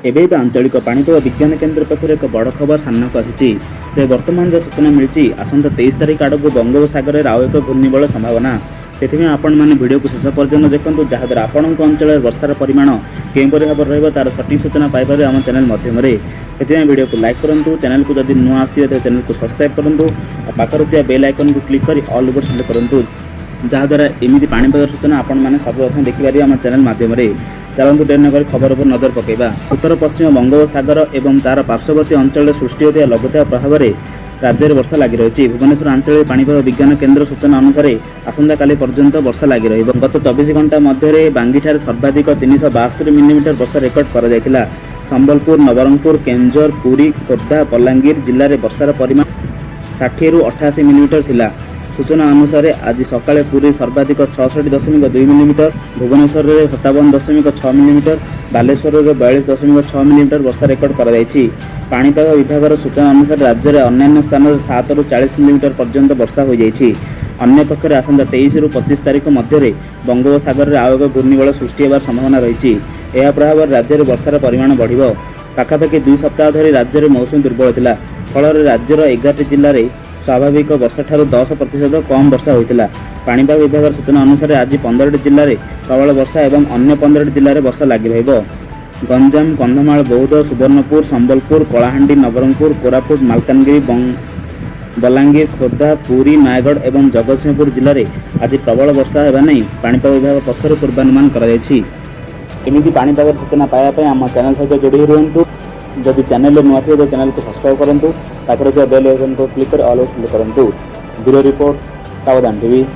ଏବେ ଏବେ ଆଞ୍ଚଳିକ ପାଣିପାଗ ବିଜ୍ଞାନ କେନ୍ଦ୍ର ପକ୍ଷରୁ ଏକ ବଡ଼ ଖବର ସାମ୍ନାକୁ ଆସିଛି। ତେବେ ବର୍ତ୍ତମାନ ଯେଉଁ ସୂଚନା ମିଳିଛି, ଆସନ୍ତା 23 ତାରିଖ ଆଡ଼କୁ ବଙ୍ଗୋପସାଗରରେ ଆଉ ଏକ ଘୂର୍ଣ୍ଣିବଳୟ ସମ୍ଭାବନା। ସେଥିପାଇଁ ଆପଣମାନେ ଭିଡ଼ିଓକୁ ଶେଷ ପର୍ଯ୍ୟନ୍ତ ଦେଖନ୍ତୁ, ଯାହାଦ୍ୱାରା ଆପଣଙ୍କ ଅଞ୍ଚଳରେ ବର୍ଷାର ପରିମାଣ କେଉଁପରି ଭାବରେ ରହିବ, ତାର ସଠିକ୍ ସୂଚନା ପାଇପାରିବେ ଆମ ଚ୍ୟାନେଲ ମାଧ୍ୟମରେ। ସେଥିପାଇଁ ଭିଡ଼ିଓକୁ ଲାଇକ୍ କରନ୍ତୁ। ଚ୍ୟାନେଲକୁ ଯଦି ନୂଆ ଆସିଥିବେ, ତେବେ ଚ୍ୟାନେଲକୁ ସବସ୍କ୍ରାଇବ୍ କରନ୍ତୁ ଆଉ ପାଖରେ ଥିବା ବେଲ୍ ଆଇକନ୍କୁ କ୍ଲିକ୍ କରି ଅଲ୍ ଉପରେ ସିଲେକ୍ଟ କରନ୍ତୁ, ଯାହାଦ୍ୱାରା ଏମିତି ପାଣିପାଗ ସୂଚନା ଆପଣମାନେ ସର୍ବପ୍ରଥମେ ଦେଖିପାରିବେ ଆମ ଚ୍ୟାନେଲ ମାଧ୍ୟମରେ। ଚାଲନ୍ତୁ, ଡେରି ନକରି ଖବର ଉପରେ ନଜର ପକାଇବା। ଉତ୍ତର ପଶ୍ଚିମ ବଙ୍ଗୋପସାଗର ଏବଂ ତାର ପାର୍ଶ୍ୱବର୍ତ୍ତୀ ଅଞ୍ଚଳରେ ସୃଷ୍ଟି ହୋଇଥିବା ଲଘୁଚାପ ପ୍ରଭାବରେ ରାଜ୍ୟରେ ବର୍ଷା ଲାଗି ରହିଛି। ଭୁବନେଶ୍ୱର ଆଞ୍ଚଳିକ ପାଣିପାଗ ବିଜ୍ଞାନ କେନ୍ଦ୍ର ସୂଚନା ଅନୁସାରେ ଆସନ୍ତାକାଲି ପର୍ଯ୍ୟନ୍ତ ବର୍ଷା ଲାଗି ରହିବ। ଗତ 24 ଘଣ୍ଟା ମଧ୍ୟରେ ବାଙ୍ଗିଠାରେ ସର୍ବାଧିକ 372 ମିଲିମିଟର ବର୍ଷା ରେକର୍ଡ କରାଯାଇଥିଲା। ସମ୍ବଲପୁର, ନବରଙ୍ଗପୁର, କେନ୍ଦୁଝର, ପୁରୀ, ଖୋର୍ଦ୍ଧା, ବଲାଙ୍ଗୀର ଜିଲ୍ଲାରେ ବର୍ଷାର ପରିମାଣ 60ରୁ 88 ମିଲିମିଟର ଥିଲା। ସୂଚନା ଅନୁସାରେ ଆଜି ସକାଳେ ପୁରୀ ସର୍ବାଧିକ 66.2 ମିଲିମିଟର, ଭୁବନେଶ୍ୱରରେ 57.6 ମିଲିମିଟର, ବାଲେଶ୍ୱରରେ 42.6 ମିଲିମିଟର ବର୍ଷା ରେକର୍ଡ କରାଯାଇଛି। ପାଣିପାଗ ବିଭାଗର ସୂଚନା ଅନୁସାରେ ରାଜ୍ୟରେ ଅନ୍ୟାନ୍ୟ ସ୍ଥାନରେ 7ରୁ 40 ମିଲିମିଟର ପର୍ଯ୍ୟନ୍ତ ବର୍ଷା ହୋଇଯାଇଛି। ଅନ୍ୟପକ୍ଷରେ ଆସନ୍ତା 23ରୁ 25 ତାରିଖ ମଧ୍ୟରେ ବଙ୍ଗୋପସାଗରରେ ଆଉ ଏକ ଘୂର୍ଣ୍ଣିବଳୟ ସୃଷ୍ଟି ହେବାର ସମ୍ଭାବନା ରହିଛି। ଏହା ପ୍ରଭାବରେ ରାଜ୍ୟରେ ବର୍ଷାର ପରିମାଣ ବଢ଼ିବ। ପାଖାପାଖି 2 ସପ୍ତାହ ଧରି ରାଜ୍ୟରେ ମୌସୁମୀ ଦୁର୍ବଳ ଥିଲା। ଫଳରେ ରାଜ୍ୟର 11ଟି ଜିଲ୍ଲାରେ ସ୍ୱାଭାବିକ ବର୍ଷାଠାରୁ 10% କମ୍ ବର୍ଷା ହୋଇଥିଲା। ପାଣିପାଗ ବିଭାଗର ସୂଚନା ଅନୁସାରେ ଆଜି 15ଟି ଜିଲ୍ଲାରେ ପ୍ରବଳ ବର୍ଷା ଏବଂ ଅନ୍ୟ 15ଟି ଜିଲ୍ଲାରେ ବର୍ଷା ଲାଗି ରହିବ। ଗଞ୍ଜାମ, କନ୍ଧମାଳ, ବୌଦ୍ଧ, ସୁବର୍ଣ୍ଣପୁର, ସମ୍ବଲପୁର, କଳାହାଣ୍ଡି, ନବରଙ୍ଗପୁର, କୋରାପୁଟ, ମାଲକାନଗିରି, ବଲାଙ୍ଗୀର, ଖୋର୍ଦ୍ଧା, ପୁରୀ, ନୟାଗଡ଼ ଏବଂ ଜଗତସିଂହପୁର ଜିଲ୍ଲାରେ ଆଜି ପ୍ରବଳ ବର୍ଷା ହେବା ନେଇ ପାଣିପାଗ ବିଭାଗ ପକ୍ଷରୁ ପୂର୍ବାନୁମାନ କରାଯାଇଛି। ଏମିତି ପାଣିପାଗର ସୂଚନା ପାଇବା ପାଇଁ ଆମ ଚ୍ୟାନେଲ ସହିତ ଯୋଡ଼ି ହୋଇ ରୁହନ୍ତୁ। ଯଦି ଚ୍ୟାନେଲରେ ନୂଆ ଥିବେ, ତ ଚ୍ୟାନେଲକୁ ସବସ୍କ୍ରାଇବ୍ କରନ୍ତୁ। ପାଖରେ ଥିବା ବେଲ୍ ଆଇକନ୍କୁ କ୍ଲିକ୍ କରି ଅଲ୍ ସିଲେକ୍ଟ କରନ୍ତୁ। ବ୍ୟୁରୋ ରିପୋର୍ଟ, ସାବଧାନ ଟିଭି।